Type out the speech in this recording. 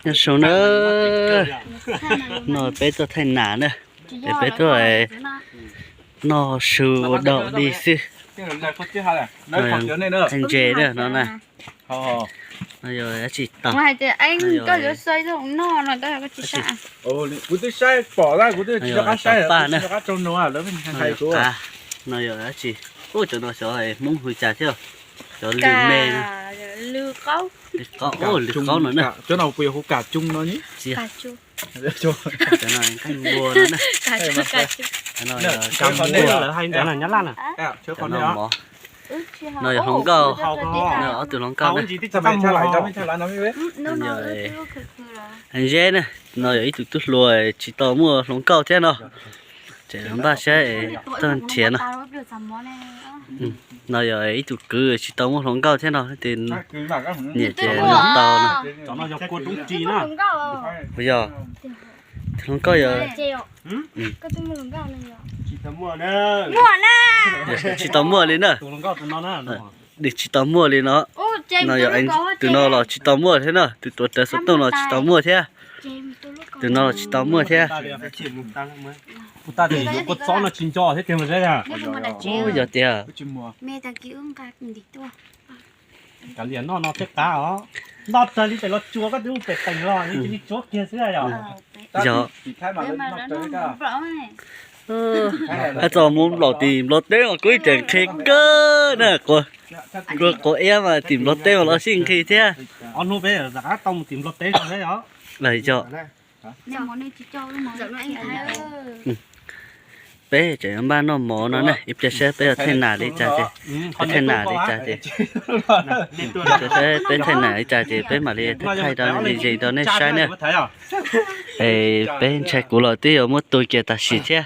Nyob zoo na, no peb tuaj thaij nas na, es peb tuaj noj su ua dog dig xwb. Thaij ntses na no na. No yog dab tsi tau? Tau paj na. No yog qav. No yog dab tsi? Ub, cov no xyov Hmoob hu cas thiab. Cov lws me na. Lws qaub, lws qaub no na. Cov no puas yog hu kam coo no? Tsis, cov no nqaij npua no na. Cov no yog, cov no mov. No yog hluas nkauj, no ob tug hluas nkauj na. Yog Zeb na, no yog ib tug tub hluas tsis tau muaj hluas nkauj thiab no. Ces npaj siab tuaj nrhiav no. No yog ib tug kwv tsis tau muaj hluas nkauj thiab no, nyiam ces nug tau no. Yog, tus hluas nkauj yog tsis tau muaj li na. Nws tsis tau muaj li no. No yog tus no los tsis tau muaj thiab na, tus tuav rawv xov tooj no tsis tau muaj thiab. Tus no los tsis tau muaj thiab. Ub, yog tiag. Kav liam noj no thiaj qab os. Noj raws li pem los tsuas koj twb ua pem teem los yeej cia li tsuab kiag xwb yom. Yog. Hais txog mus nplaum tim Nplog teb os, kuv ib tseem nqhis kawg na. Kuv quav iab mas tim Nplog teb mas los sib nqhis thiab. Ob hnub peb rov qab tau mus tim Nplog teb no thiab yom. Yog. Peb tseem npaj noj mov no na, ib pliag saib peb yuav thaij nas li cas ces, peb thaij nas li cas ces, peb thaij nas li cas ces peb mam li thaij rau nej ze rau nej saib na. Es peb ntshai kuv los twb yuav muab tu kiag tam sim thiab.